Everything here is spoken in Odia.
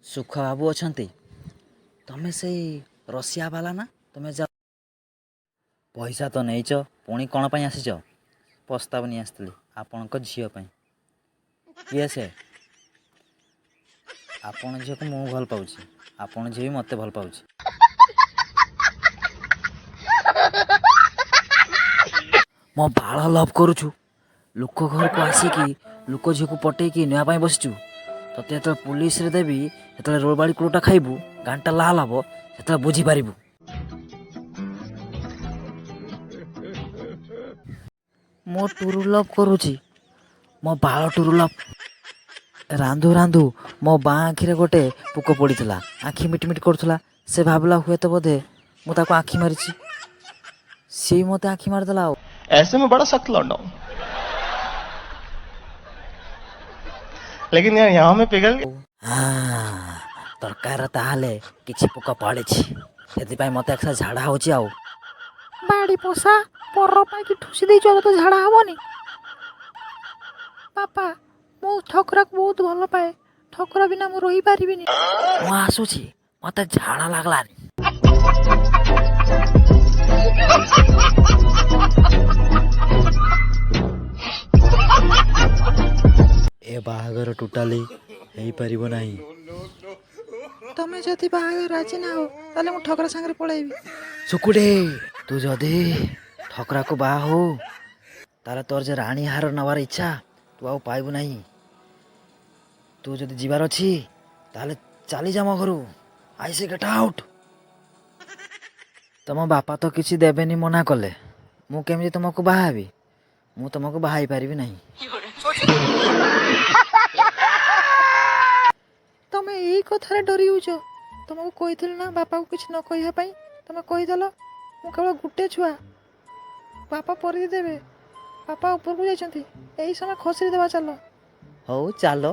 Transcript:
ସୁଖ ବାବୁ ଅଛନ୍ତି? ତମେ ସେଇ ରସିଆ ବାଲା ନା? ତମେ ଯାଅ। ପଇସା ତ ନେଇଛ, ପୁଣି କ'ଣ ପାଇଁ ଆସିଛ? ପ୍ରସ୍ତାବ ନେଇ ଆସିଥିଲି ଆପଣଙ୍କ ଝିଅ ପାଇଁ। କିଏ ସେ? ଆପଣ ଝିଅକୁ ମୁଁ ଭଲ ପାଉଛି, ଆପଣ ଝିଅ ବି ମୋତେ ଭଲ ପାଉଛି। ମୋ ବାଳ ଲଭ୍ କରୁଛୁ? ଲୋକ ଘରକୁ ଆସିକି ଲୋକ ଝିଅକୁ ପଟେଇକି ନେବା ପାଇଁ ବସିଛୁ? ତତେ ଯେତେବେଳେ ପୋଲିସରେ ଦେବି, ସେତେବେଳେ ରୋଲବାଡ଼ି କୁଳଟା ଖାଇବୁ, ଗାଣ୍ଟା ଲାଲ ହବ, ସେତେବେଳେ ବୁଝିପାରିବୁ। ମୋ ଟୁରୁ ଲଭ୍ କରୁଛି, ମୋ ବାଳ ଟୁରୁ ଲଭ୍। ରାନ୍ଧୁ ରାନ୍ଧୁ ମୋ ବାଁ ଆଖିରେ ଗୋଟେ ପୋକ ପଡ଼ିଥିଲା, ଆଖି ମିଟିମିଟି କରୁଥିଲା। ସେ ଭାବିଲା ହୁଏତ ବୋଧେ ମୁଁ ତାକୁ ଆଖି ମାରିଛି। ସିଏ ମୋତେ ଆଖି ମାରିଦେଲା। ଆଉ ऐसे में बड़ा सख्त लौंडा हूं, लेकिन यार, यहाँ मैं पिघल गया। ତରକାରୀରେ ତାହେଲେ କିଛି ପୋକ ପଡ଼ିଛି, ସେଥିପାଇଁ ମୋତେ ଏକ୍ସଟ୍ରା ଝାଡ଼ା ହେଉଛି। ଆଉ ବାଡ଼ି ପୋଷା ପର ପାଇକି ଠୁସି ଦେଇଛ, ତ ଝାଡ଼ା ହବନି? ବାପା, ମୁଁ ଠକରାକୁ ବହୁତ ଭଲ ପାଏ। ଠକରା ବିନା ମୁଁ ରହିପାରିବିନି। ମୁଁ ଆସୁଛି, ମୋତେ ଝାଡ଼ା ଲାଗଲାନି। ଏ ବାହାଘର ଟୋଟାଲି ହେଇପାରିବ ନାହିଁ। ତମେ ଯଦି ବାହାଘର ରାଜି ନା ହଉ, ତାହେଲେ ମୁଁ ଠକରା ସାଙ୍ଗରେ ପଳେଇବି। ଶୁକୁଟେ, ତୁ ଯଦି ଠକରାକୁ ବାହା ହଉ, ତାହେଲେ ତୋର ଯେ ରାଣୀ ହାର ନେବାର ଇଚ୍ଛା ତୁ ଆଉ ପାଇବୁ ନାହିଁ। ତୁ ଯଦି ଯିବାର ଅଛି, ତାହେଲେ ଚାଲିଯା ମୋ ଘରୁ। I say get out. ତମ ବାପା ତ କିଛି ଦେବେନି ମନା କଲେ, ମୁଁ କେମିତି ତୁମକୁ ବାହା ହେବି? ମୁଁ ତୁମକୁ ବାହା ହେଇପାରିବି ନାହିଁ। ତମେ ଏଇ କଥାରେ ଡରି ଯାଉଛ? ତମକୁ କହିଥିଲି ନା ବାପାକୁ କିଛି ନ କହିବା ପାଇଁ, ତମେ କହିଦେଲ। ମୁଁ କେବଳ ଗୋଟେ ଛୁଆ, ବାପା ପରିଧି ଦେବେ। ବାପା ଉପରକୁ ଯାଇଛନ୍ତି, ଏଇ ସମୟ ଖସରି ଦେବା ଚାଲ। ହଉ ଚାଲ।